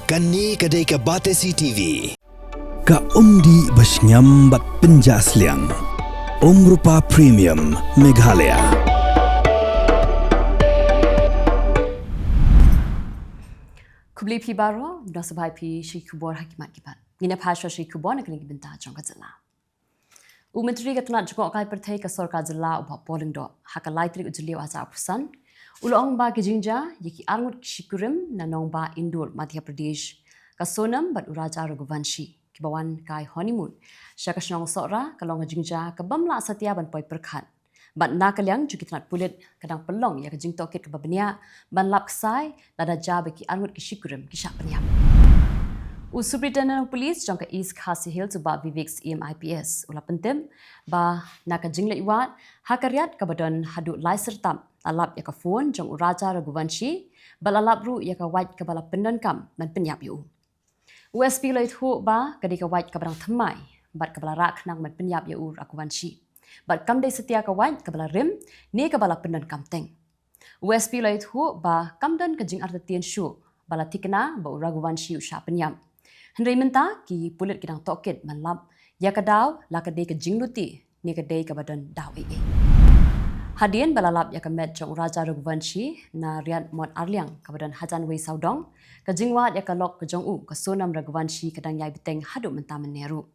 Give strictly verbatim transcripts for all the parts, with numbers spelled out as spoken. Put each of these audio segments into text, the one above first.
Kane ka dei ka Batesi T V. Ka umdih ba shngiam bad pynjah sliang. Umrupa Premium Meghalaya. Khublei phi baroh, da sngewbha ïa phi sha ki khubor ha ki mat ki bat. Ngin ïa phai sha ki khubor na kane ka bynta jong ka jylla. U Myntri ka tnat jngohkai pyrthei ka sorkar jylla u Bah Paul Lyngdoh, ha ka lai tarik u Jylliew arhajar arphew san, u la ong ba ki jingjia ïa ki arngut ki shikurim na nongbah Indore, Madhya Pradesh, ka Sonam bad u Raja Raghuvanshi, kiba wan kai honeymoon sha ka shnong Sohra, ka long ka jingjia ka bym lah satia ban poi pyrkhat. Bad na ka liang jong ki tnat pulit, ka dang pynlong ïa ka jingtohkit kaba bniah ban lap ksai lada jia ba ki arngut ki shikurim ki shah pynïap. U Superintendent of Police jong ka East Khasi Hills u Bah Vivek Syiem I P S u la pyntip ba na ka jingleit wad ha ka riat kaba don haduh lai syrtap, la lap ïa ka phone jong u Raja Raghuvanshi bad la lap ruh ïa ka wait kaba la pyndonkam ban pynïap ïa u. U S P u la ïathuh ba ka dei ka wait kaba dang thymmai bad kaba la rah khnang ban pynïap ïa u Raghuvanshi, bad kam dei satia ka wait kaba la rim ne kaba la pyndonkam teng. U S P u la ïathuh ba kam don ka jingartatien shuh ba la thikna ba u Raghuvanshi u shah pynïap. Hynrei mynta ki pulit ki dang tohkit ban lap ïa ka daw la ka dei ka jingluti ne ka dei kaba don daw ei ei. Hadien ba la lap ïa ka met jong u Raja Raghuvanshi na riat mot arliang kaba don hajan wei sawdong, ka jingwad ïa ka lok ka jong u ka Sonam Raghuvanshi ka dang ïai bteng haduh mynta mynne ruh.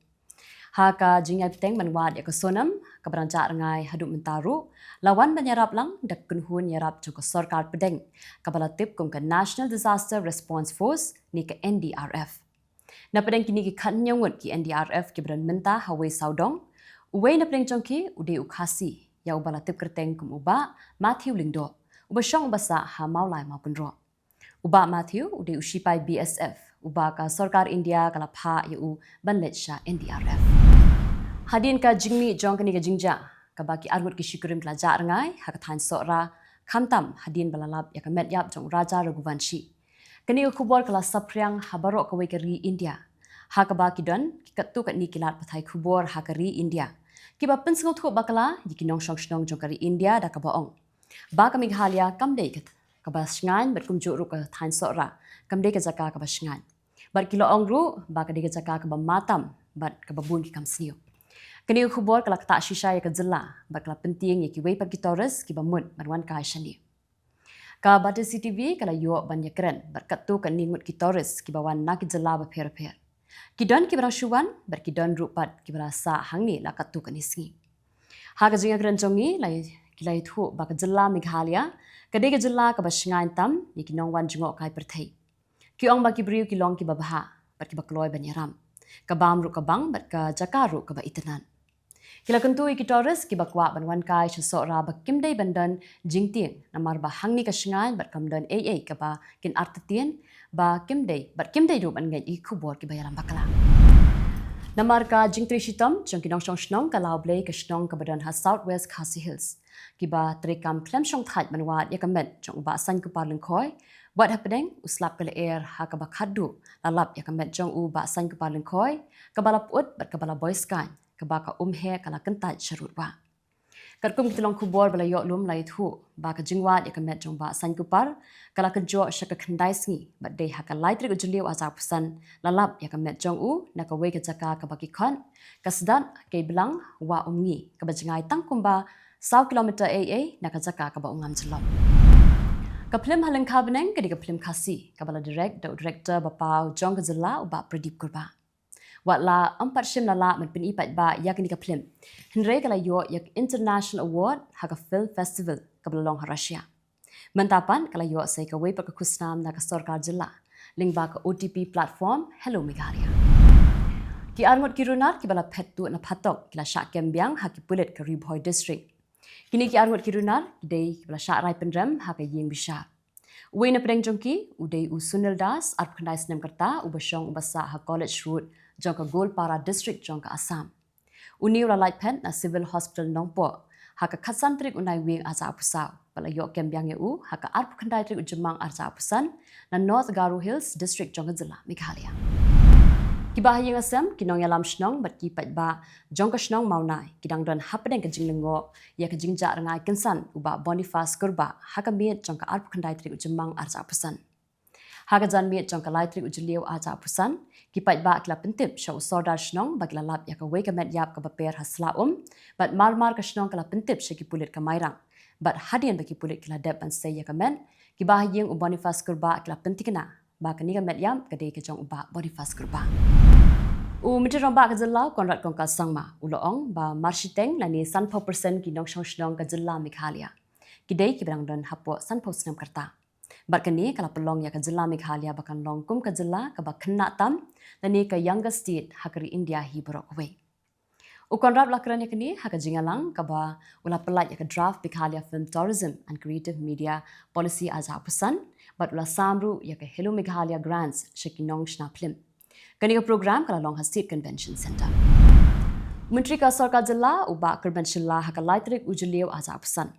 Ha ka jingïai bteng ban wad ïa ka Sonam kaba dang jah rngai haduh mynta ruh, la wan ban ïarap lang da ka kynhun ïarap jong ka sorkar pdeng, kaba la tip kum ka National Disaster Response Force ne ka N D R F. Na pdeng kine ki khathynñiew ngut ki N D R F kiba don mynta ha wei sawdong, uwei na pdeng jong ki u dei u Khasi, ïa uba la tip kyrteng kum u Bah Matthew Lyngdoh, uba shong uba sah ha Mawlai Mawkynroh. U Bah Matthew u dei u shipai B S F uba ka sorkar India ka la phah ïa u ban leit sha N D R F. Hadien ka jingmih jong kane ka jingjia, kaba ki arngut ki shikurim ki la jah rngai ha ka thaiñ Sohra, khamtam hadien ba la lap ïa ka met ïap jong u Raja Raghuvanshi. Kane ka khubor ka la saphriang ha baroh kawei ka ri India, ha kaba ki don ki katto katne ki lad pathai khubor ha ka ri India, kiba pynsngewthuh bakla ïa ki nongshong shnong jong ka ri India da kaba ong ba ka Meghalaya kam dei ka, kaba shngaiñ bad kumjuh ruh ka thaiñ Sohra kam dei ka jaka kaba shngaiñ. Bad ki la ong ruh ba ka dei ka jaka kaba matam bad kaba bun ki kam sniew. Kane ka khubor ka la ktah shisha ïa ka jylla bad ka la pyntieng ïa kiwei pat ki tourist kiba mut ban wan kai shane. Ka Batesi T V ka la ïoh ban ïakren bad katto katne ngut ki tourist kiba wan na ki jylla bapher bapher. Ki don kiba dang shu wan bad ki don ruh pat kiba la sah hangne la katto katne sngi. Ha ka jingïakren jong ngi la, ki la ïathuh ba ka jylla Meghalaya ka dei ka jylla kaba shngaiñ tam ïa ki nongwan jngohkai pyrthei. Ki ong ba ki briew ki long kiba bha bad kiba kloi ban ïarap. Ka bam ruh ka bang bad ka jaka ruh kaba itynnad. Ki la kyntu ïa ki tourist kiba kwah ban wan kai sha Sohra ba kim dei ban don jingtieng namar ba hangne ka shngaiñ bad kam don ei ei kaba kin artatien, ba kim dei, bad kim dei ruh ban ngeit ïa ki khubor kiba ïalam bakla. Namar ka jingtrei shitom jong ki nongshong shnong ka Lawblei, ka shnong kaba don ha South West Khasi Hills, kiba trei kam khlem shongthait ban wad ïa ka met jong u Bah Saiñkupar Lyngkhoi, wat hapdeng u slap ka lyer ha kaba khatduh la lap ïa ka met jong u Bah Saiñkupar Lyngkhoi, kaba la pyut bad kaba la boi skaiñ, kaba ka umheh ka la kyntait sharud wah. Katkum ki tyllong khubor ba la ïoh lum la ïathuh ba ka jingwad ïa ka met jong u Bah Saiñkupar ka la kynjoh sha ka khyndai sngi, bad dei ha ka lai tarik u Jylliew arhajar arphew san la lap ïa ka met jong u na kawei ka jaka kaba ki khot ka Sdat Keibilang Wah Umngi, kaba jngai tang kumba saw kilometer ei ei na ka jaka kaba u ngam jyllop. Ka phlim Ha Lyngkha Bneng ka dei ka phlim Khasi kaba la direct da u director ba paw jong ka jylla u Bah Pradip Kurbah. Wat la ym pat shym la lah ban pyni paidbah ïa kane ka phlim, hynrei ka la ïoh ïa ka International Award ha ka Film Festival kaba la long ha Russia. Mynta pat ka la ïoh sa ïa kawei pat ka khusnam na ka sorkar jylla lyngba ka O T P platform Hello Meghalaya. Ki arngut ki runar kiba la phet tuh na phatok ki la shah kem biang ha ki pulit ka Ri Bhoi District. Kine ki arngut ki runar ki dei kiba la shah rai pynrem ha ka ïing bishar. Uwei na pdeng jong ki u dei u Sunil Das, arphew khyndai snem ka rta, uba shong uba sah ha College Road jong ka Goalpara District jong ka Assam. Une u la lait phet na Civil Hospital Nongpoh ha ka khatsan tarik u Naiwieng arhajar arphew saw, bad la ïoh kem biang ïa u ha ka arphew khyndai tarik u Jymmang arhajar arphew san na North Garo Hills District jong ka jylla Meghalaya. Kiba ha ïing ha sem, ki nongïalam shnong bad ki paidbah jong ka shnong Mawnai ki dang don hapdeng ka jinglyngngoh ïa ka jingjah rngai kynsan u Bah Boniface Kurbah ha ka miet jong ka arphew khyndai tarik u Jymmang arhajar arphew san. Ha ka janmiet jong ka lai tarik u Jylliew arhajar arphew san, ki paidbah ki la pyntip sha u Sordar Shnong ba ki la lap ïa kawei ka met ïap kaba per ha Sla Um, bad mar mar ka shnong ka la pyntip sha ki pulit ka Mairang. Bad hadien ba ki pulit ki la dep ban sei ïa ka met, ki bahaïing u Boniface Kurbah ki la pyntikna ba kane ka met ïap ka dei ka jong u Bah Boniface Kurbah. U Myntri Rangbah ka jylla u Conrad Kongkal Sangma u la ong ba marshiteng lane sanphew percent ki nongshong shnong ka jylla Meghalaya ki dei kiba dang don hapoh sanphew snem ka rta. Bad kane ka la pynlong ïa ka jylla Meghalaya ba kan long kum ka jylla kaba khynnah tam lane ka youngest state ha ka ri India hi baroh kawei. U Conrad u la kren ïa kane ha ka jingïalang kaba u la pyllait ïa ka draft Meghalaya Film Tourism and Creative Media Policy arhajar arphew san, bad u la sam ruh ïa ka Hello Meghalaya Grants sha ki nongshna phlim. Kane ka program ka la long ha State Convention Centre. Myntri ka sorkar jylla u Bah Kyrmen Shylla ha ka lai tarik u Jylliew arhajar arphew san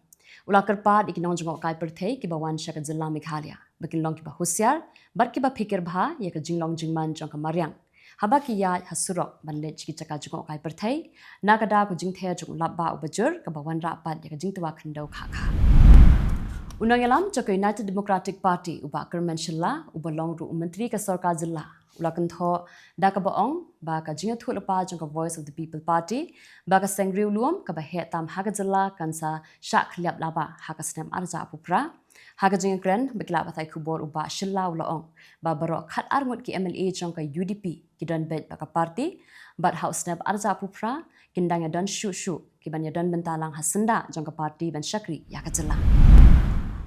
u la kyrpad ïa ki nongjngohkai pyrthei kiba wan sha ka jylla Meghalaya ba kin long kiba husiar bad kiba phikir bha ïa ka jinglong jingman jong ka mariang haba ki ïaid ha surok ban leit sha ki jaka jngohkai pyrthei, na ka daw ka jingther jong u lapbah uba jur kaba wanrah pat ïa ka jingtwa khyndew khakha. U nongïalam jong ka United Democratic Party u Bah Kyrmen Shylla uba long ruh u myntri ka sorkar jylla u la kynthoh da kaba ong ba ka jingïathuhlypa jong ka Voice of the People Party ba ka seng riewlum kaba heh tam ha ka jylla kan sa shah khylliap laba ha ka snem arhajar arphew phra. Ha ka jingkren bad ki lad pathai khubor u Bah Shylla u la ong ba baroh khatar ngut ki M L A jong ka U D P ki don beit bad ka party, bad ha u snem arhajar arphew phra kin dang ïadon shuh shuh kiban ïadon bynta lang ha syndah jong ka party ban shakri ïa ka jylla.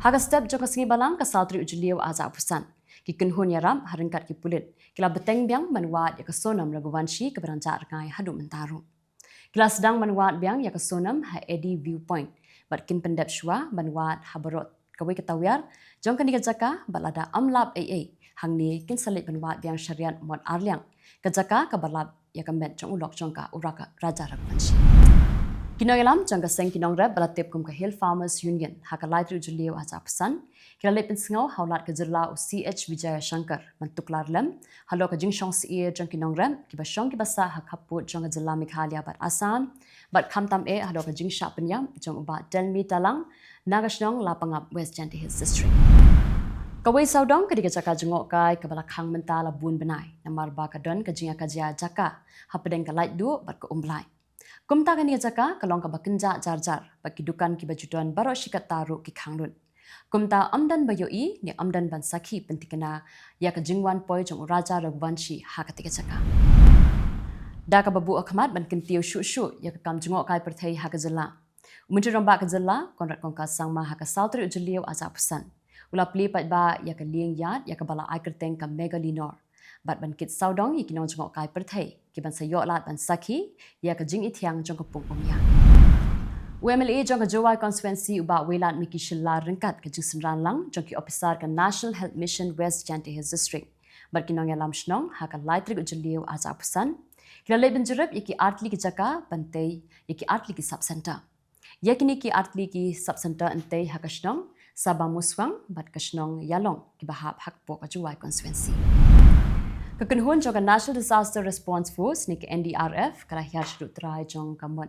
Ha ka step jong ka sngi Balang ka saw tarik u Jylliew arhajar arphew san, ki kynhun ïarap ha ryngkat ki pulit ki la bteng biang ban wad ïa ka Sonam Raghuvanshi kaba dang jah rngai haduh mynta ruh. Ki la sdang ban wad biang ïa ka Sonam ha Eddy View Point bad kin pyndep shuwa ban wad ha baroh kawei ka tawiar jong kane ka jaka bad lada ym lap ei ei hangne kin sa leit ban wad biang sha Riat Mot Arliang, ka jaka kaba lap ïa ka met jong u lok jong ka u Raja Raghuvanshi. Ki nongïalam jong ka seng ki nongrep ba la tip kum ka Hill Farmers Union ha ka lai tarik u Jylliew arhajar arphew san ki la leit pynsngew ha u Lat ka jylla u C H Vijayashankar ban tuklar lem halor ka jingshong syier jong ki nongrep kiba shong kiba sah ha khappud jong ka jylla Meghalaya bad Assam, bad khamtam eh halor ka jingshah pynïap jong u Bah Delmi Talang na ka shnong Lapangap, West Jaintia Hills District. Kawei sawdong ka dei ka jaka jngohkai kaba la khang mynta la bun bnai namar ba ka don ka jingïakajia jaka hapdeng ka Laitduh bad ka Umblai. Kumta kane ka jaka ka long kaba kynjah jar jar bad ki dukan kiba ju don baroh shi katta ruh ki khang lut. Kumta ym don ba ïohi ne ym don ban sakhi pyntikna ïa ka jingwan poi jong u Raja Raghuvanshi ha katei ka jaka. Da kaba buh khmat ban kyntiew shuh shuh ïa ka kam jngohkai pyrthei ha ka jylla, u Myntri Rangbah ka jylla Conrad Kongkal Sangma ha ka saw tarik u Jylliew arhajar arphew san u la plie paidbah ïa ka lieng ïad ïa kaba la ai kyrteng ka Megalinor bad ban kit sawdong ïa ki nongjngohkai pyrthei kiban sa ïoh lad ban sakhi ïa ka jingithiang jong ka pung umïa. U M L A jong ka Jowai Constituency u Bah Wailadmiki Shylla ryngkat ka jingsynran lang jong ki ophisar ka National Health Mission West Jaintia Hills District bad ki nongïalam shnong ha ka lai tarik u Jylliew arhajar arphew san ki la leit ban jurip ïa ki artylli ki jaka ban tei ïa ki artylli ki sub centre. Ïa kine ki artylli ki sub centre yn tei ha ka shnong Sabamuswang bad ka shnong Ïalong kiba hap ha kpoh ka Jowai Constituency. Ka kynhun jong ka National Disaster Response Force ne ka N D R F ka la hiar shaduh trai jong ka Mot,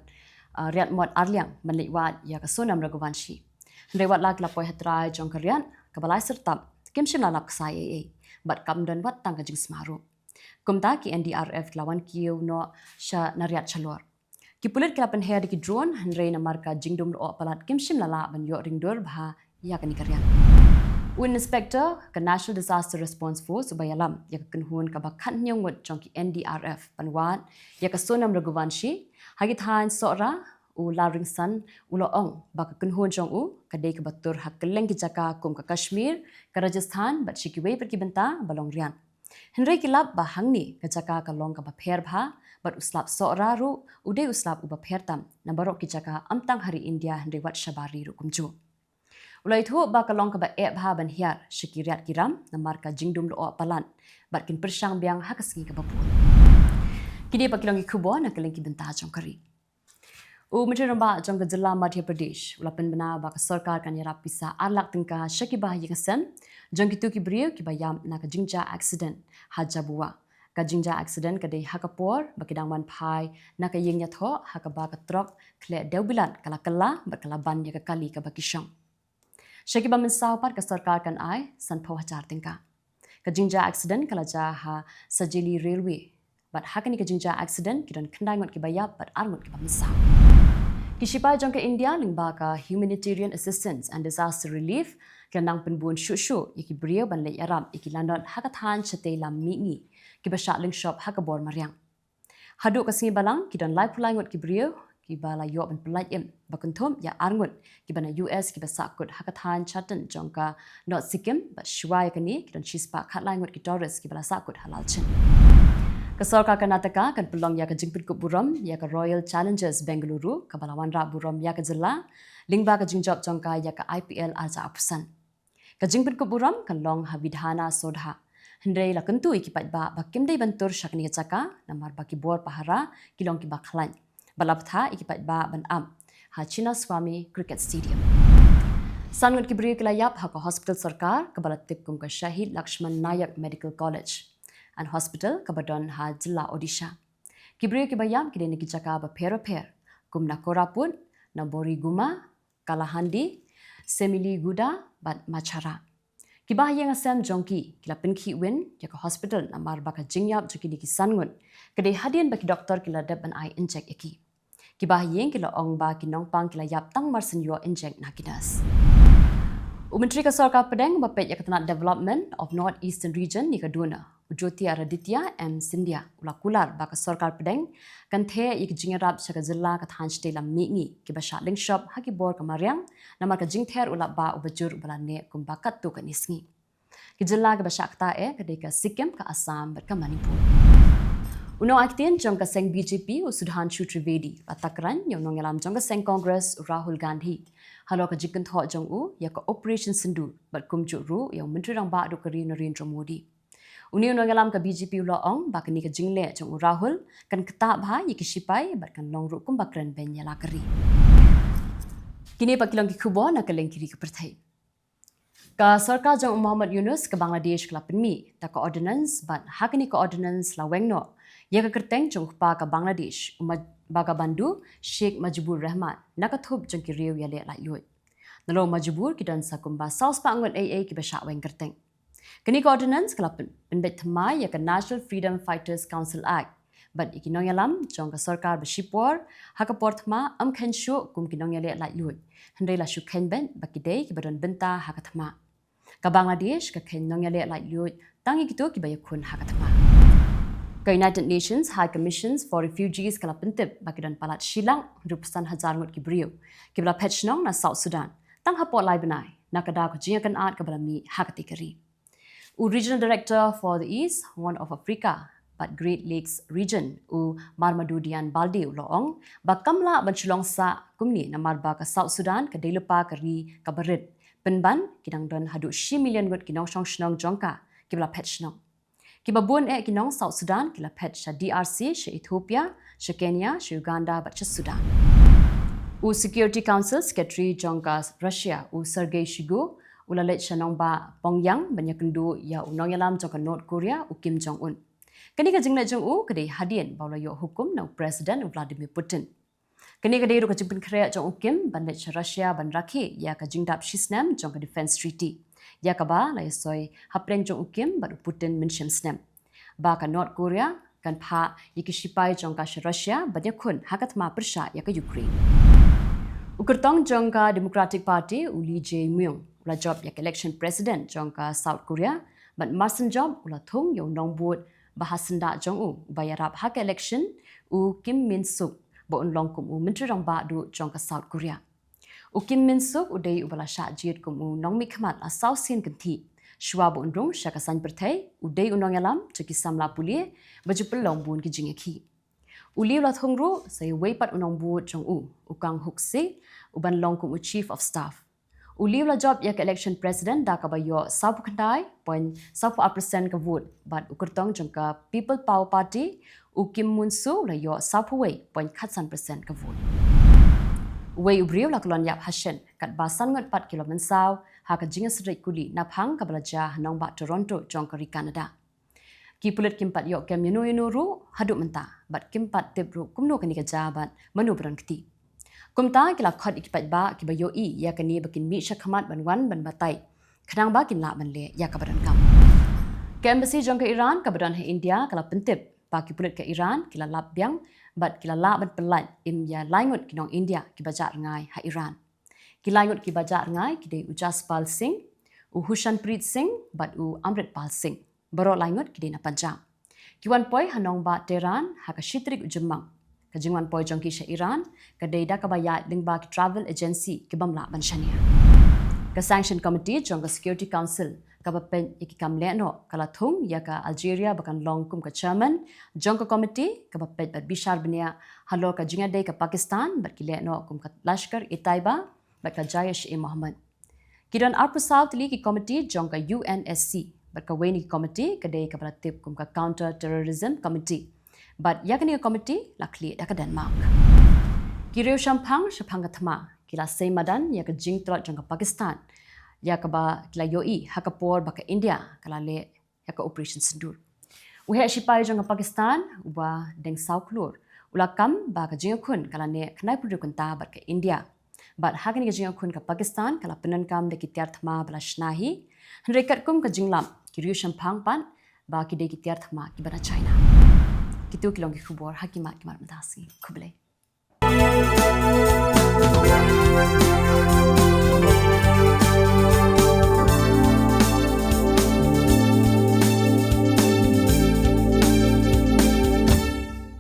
uh, Riat Mot Arliang ban leit wad ïa ka Sonam Raghuvanshi. Hynrei wat la ki la poi ha trai jong ka riat kaba lai syrtap kim shym la lap ksai ei ei bad kam don wat tang ka jingsma ruh. Kumta ki N D R F ki la wan kiew noh sha na riat shalor. Ki pulit ki la pynher da ki drone hynrei namar ka jingdum lyoh palat kim shym la lah ban ïoh ringdur bha ïa kane ka riat. U Inspector ka National Disaster Response Force uba ïalam ïa ka kynhun kaba khathynñiew ngut jong ki N D R F ban wad ïa ka Sonam Raghuvanshi ha ki thaiñ Sohra, u Larringson, u la ong ba ka kynhun jong u ka dei kaba tur ha kylleng ki jaka kum ka Kashmir, ka Rajasthan bad sha kiwei pat ki bynta ba long riat. Hynrei ki lap ba hangne ka jaka ka long kaba pher bha bad u slap Sohra ruh u dei u slap uba pher tam na baroh ki jaka, ym tang ha ri India hynrei wat shabar ri ruh kumjuh. U la ïathuh ba ka long kaba eh bha ban hiar sha ki riat ki ram namar ka jingdum lyoh palat bad kin pyrshang biang ha ka sngi kaba bud. Kine pat ki long ki khubor na kylleng ki bynta jong ka ri. U Myntri Rangbah jong ka jylla Madhya Pradesh u la pynbna ba ka sorkar kan ïarap pisa ar lak tyngka sha ki bahaïing hasem jong kito ki briew kiba ïap na ka jingjia accident ha Jhabua. Ka jingjia accident ka dei ha ka por ba ki dang wan phai na ka ïing ïathoh ha kaba ka trok khleh dewbilat ka la kylla bad ka la ban ïa ka kali kaba ki shong. Sha kiba mynsaw pat ka sorkar kan ai sanphew hajar tyngka. Ka jingjia accident ka la jia ha Sajeli Railway. Bad ha kane ka jingjia accident ki don khyndai ngut kiba ïap bad ar ngut kiba mynsaw. Ki shipai jong ka India lyngba ka Humanitarian Assistance and Disaster Relief ki la nang pynbun shuh shuh ïa ki briew ban leit ïarap ïa ki landot ha ka thaiñ shatei lam mihngi kiba shah lyngshop ha ka bor mariang. Haduh ka sngi Balang ki don laiphew lai ngut ki briew kiba la ïoh ban pyllait im, ba kynthup ïa ar ngut kiba na U S kiba sahkut ha ka thaiñ Chaten jong ka North Sikkim, bad shuwa ïa kane ki don shispah khatlai ngut ki tourist kiba la sahkut ha Lalchin. Ka sorkar Karnataka kan pynlong ïa ka jingpynkup burom ïa ka Royal Challengers Bengaluru kaba la wanrah burom ïa ka jylla lyngba ka jingjop jong ka ïa ka I P L arja apusan. Ka jingpynkup burom kan long ha Vidhana Soudha. Hynrei la kyntu ïa ki paidbah ba kim dei ban tur sha kane ka jaka namar ba ki bor pahara ki long kiba khlaiñ. Bad la bthah ïa ki paidbah ban ap ha Chinnaswamy Cricket Stadium. San ngut ki briew ki la ïap ha ka hospital sorkar kaba la tip kum ka Shahid Lakshman Nayak Medical College and Hospital kaba don ha jylla Odisha. Ki briew kiba ïap ki dei na ki jaka bapher bapher kum na Koraput, na Boriguma, Kalahandi, Semiliguda bad Machhara. Ki bahaïing hasem jong ki ki la pynkhih win ïa ka hospital namar ba ka jingïap jong kine ki san ngut ka dei hadien ba ki doktor ki la dep ban ai injek ïa ki. Ki bahaïing ki la ong ba ki nongpang ki la ïap tang mar shen ïoh injek na ki nurse. U Myntri ka Sorkar Pdeng uba peit ïa ka tnat Development of North Eastern Region ne ka DoNER, u Jyotiraditya M Scindia u la kular ba ka Sorkar Pdeng kan theh ïa ki jingïarap sha ka jylla ka thaiñ shatei lam mihngi kiba shah lyngshop ha ki bor ka mariang namar ka jingther u lapbah uba jur uba la neh kumba katto katne sngi. Ki jylla kiba shah ktah eh ka dei ka Sikkim, ka Assam bad ka Manipur. U nongaktien jong ka seng B J P u Sudhanshu Trivedi u la takran ïa u nongïalam jong ka seng Congress u Rahul Gandhi halor ka jingkynthoh jong u ïa ka Operation Sindoor bad kumjuh ruh ïa u Myntri Rangbah duh ka ri Narendra Modi. Une u nongïalam ka B J P u la ong ba kane ka jingleh jong u Rahul kan ktah bha ïa ki shipai bad kan long ruh kumba kren beiñ ïa la ka ri. Kine pat ki long ki khubor na ka lyngkiri ka pyrthei. Ka sorkar jong u Mohammad Yunus ka Bangladesh ka la pynmih da ka ordinance bad ha kane ka ordinance la weng noh ïa ka kyrteng jong u kpa ka Bangladesh u Maj-, Bangabandhu Sheikh Mujibur Rahman na ka thup jong ki riew ïaleh laitluid. Nalor u Mujibur ki don sa kumba saw spah ngut ei ei kiba shah weng kyrteng. Kane ka ordinance ka la pyn-, pynbeit thymmai ïa ka National Freedom Fighters Council Act bad ïa ki nongïalam jong ka sorkar ba shipor ha ka por thma ym kheiñ shuh kum ki nongïaleh laitluid. Hynrei la shu kheiñ beit ba ki dei kiba don bynta ha ka thma. Ka Bangladesh ka kheiñ nongïaleh laitluid tang ïa kito kiba ïakhun ha ka thma. Ka United Nations High Commissions for Refugees ka la pyntip ba ki don palat shi lak hynriewphew san hajar ngut ki briew kiba la phet shnong na South Sudan tang hapoh lai bnai na ka daw ka jingïakynad kaba la mih ha katei ka ri. U Regional Director for the East, Horn of Africa bad Great Lakes Region u Marmadudian Balde u la ong ba kam lah ban shu long sah kumne namar ba ka South Sudan ka dei lypa ka ri kaba rit, pynban ki dang don haduh shi million ngut ki nongshong shnong jong ka kiba la phet shnong. Kiba bun eh ki nong South Sudan ki la phet sha D R C, sha Ethiopia, sha Kenya, sha Uganda bad sha Sudan. U Security Council Secretary jong ka Russia u Sergei Shoigu u la leit sha nongbah Pyongyang ban ïakynduh ïa u nongïalam jong ka North Korea u Kim Jong Un. Kane ka jingleit jong u ka dei hadien ba u la ïoh hukum na u President u Vladimir Putin. Kane ka dei ruh ka jingpynkhreh jong u Kim ban leit sha Russia ban rakhe ïa ka jingdap shisnem jong ka Defence Treaty, ïa kaba la ïasoi hapdeng jong u Kim bad u Putin mynshem snem, ba ka North Korea kan phah ïa ki shipai jong ka sha Russia ban ïakhun ha ka thma pyrshah ïa ka Ukraine. U kyrtong jong ka Democratic Party u Lee Jae-myung u la jop ïa ka election president jong ka South Korea bad marshen jop u la thung ïa u nongbud ba ha syndah jong u uba ïarap ha ka election, u Kim Min-suk, ba un long kum u Myntri Rangbah duh jong ka South Korea. U Kim Min-suk u dei uba la shah jied kum u nongmihkhmat la saw sien kynthih. Shuwa ba un rung sha ka saiñ pyrthei u dei u nongïalam jong ki samla pule ba ju pynlong bun ki jingïakhih. U Lee u la thung ruh sa ïa uwei pat u nongbud jong u, u Kang Hyuk-sik, u ban long kum u Chief of Staff. U Lee u la jop ïa ka election president da kaba ïoh sawphew khyndai point sawphew ar percent ka vote bad u kyrtong jong ka People Power Party u Kim Mun-soo u la ïoh sawphew wei point khatsan percent ka vote. Uwei u briew la kyllon ïap ha shen katba san ngut pat ki la mynsaw ha ka jingïasyreit kuli naphang kaba la jia ha nongbah Toronto jong ka ri Canada. Ki pulit kim pat ïoh kem ïano ïano ruh haduh mynta bad kim pat tip ruh kumno kane ka jia bad mano ba don kti. Kumta ki la khot ïa ki paidbah kiba ïohi ïa kane ba kin mih shakhmat ban wan ban batai khnang ba kin lah ban leh ïa kaba donkam. Ka embassy jong ka Iran kaba don ha India ka la pyntip ba ki pulit ka Iran ki la lap biang bad ki la lah ban pyllait im ïa lai ngut ki nong India kiba jah rngai ha Iran. Ki lai ngut kiba jah rngai ki dei u Jaspal Singh, u Hushanpreet Singh bad u Amritpal Singh. Baroh lai ngut ki dei na Punjab. Ki wan poi ha nongbah Tehran ha ka shi tarik u Jymmang. Ka jingwan poi jong ki sha Iran ka dei da kaba ïaid lyngba ki travel agency ki bym lah ban shaniah. Ka Sanction Committee jong ka Security Council kaba peit ïa ki kam leh noh ka la thung ïa ka Algeria ba kan long kum ka chairman jong ka committee kaba peit bad bishar bniah halor ka jingïadei ka Pakistan bad ki leh noh kum ka Lashkar-e-Taiba bad ka Jaish-e-Mohammed. Ki don arphew saw tylli ki committee jong ka U N S C bad kawei na ki committee ka dei kaba la tip kum ka Counter Terrorism Committee. Bad ïa kane ka committee la khlieh da ka Denmark. Ki riew shemphang shaphang ka thma ki la sei madan ïa ka jingtlot jong ka Pakistan ïa kaba ki la ïohi ha ka por ba ka India ka la leh ïa ka Operation Sindoor. U heh shipai jong ka Pakistan uba deng saw klur u la kam ba ka jingïakhun ka la neh khyndai phew hynriew kynta bad ka India. Bad ha kane ka jingïakhun ka Pakistan ka la pyndonkam da ki tiar thma ba la shna hi. Hynrei katkum ka jinglap ki riew shemphang pat ba ki dei ki tiar thma kiba na China. Kito ki long ki khubor ha ki mat ki mat mynta sngi. Khublei.